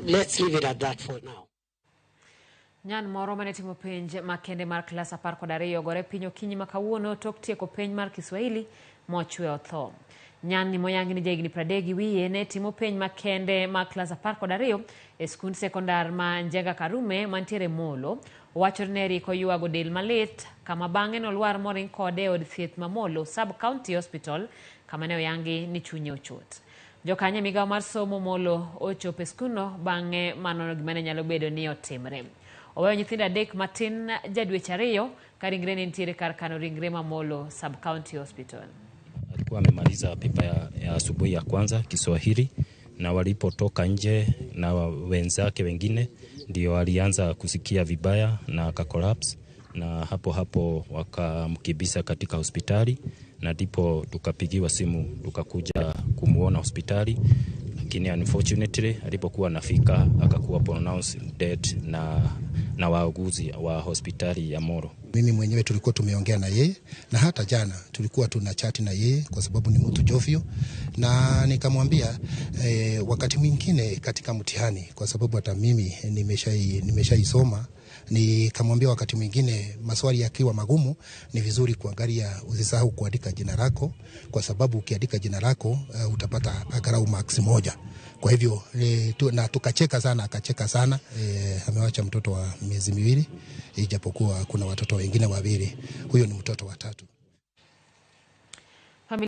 Let's leave it at that for now. Nyan moro mane timo penj makende mar klas 12 ogore piny okinyi ma kawuono tok tieko penj mar Kiswahili mochwe otho. Nyanni moyangi ni jahigni 30 gi wiye ne timo penj makende mar klas 12 e skund sekondar ma Njenga Karume mantiere Molo. Owachore ni ne oywago del malit kama bang'e nolwar moring kode e od thieth ma Molo Sub County Hospital kama ne oyangi ni chunye ochot. Jokanyo e migawo mar somo Molo ochopo e skundno bang'e manono gima ne nyalo bedo ni otimre. Oweyo nyithindo adek matin ja dweche 2 ka ringre ne nitiere kar kano ringre ma Molo Sub County Hospital. Alikuwa amemaliza paper ya asubuhi ya kwanza Kiswahili, na walipotoka nje na wenzake wengine ndio alianza kusikia vibaya na aka collapse, na hapo hapo wakamkimbiza katika hospitali, na ndipo tukapigiwa simu tukakuja kumuona hospitali, lakini unfortunately alipokuwa anafika akakuwa pronounced dead na wauguzi wa hospitali ya Molo. Mimi mwenyewe tulikuwa tumeongea na yeye na hata jana tulikuwa tuna chat na yeye kwa sababu ni mtu jovial, na nikamwambia wakati mwingine katika mtihani, kwa sababu hata mimi nimeshaisoma, nikamwambia wakati mwingine maswali yakiwa magumu ni vizuri kuangalia, usisahau kuandika jina lako, kwa sababu ukiandika jina lako utapata angalau marks 1. Kwa hivyo na tukacheka sana, akacheka sana. Amewacha mtoto wa miezi 2, ijapokuwa kuna watoto wengine 2. Huyo ni mtoto wa 3.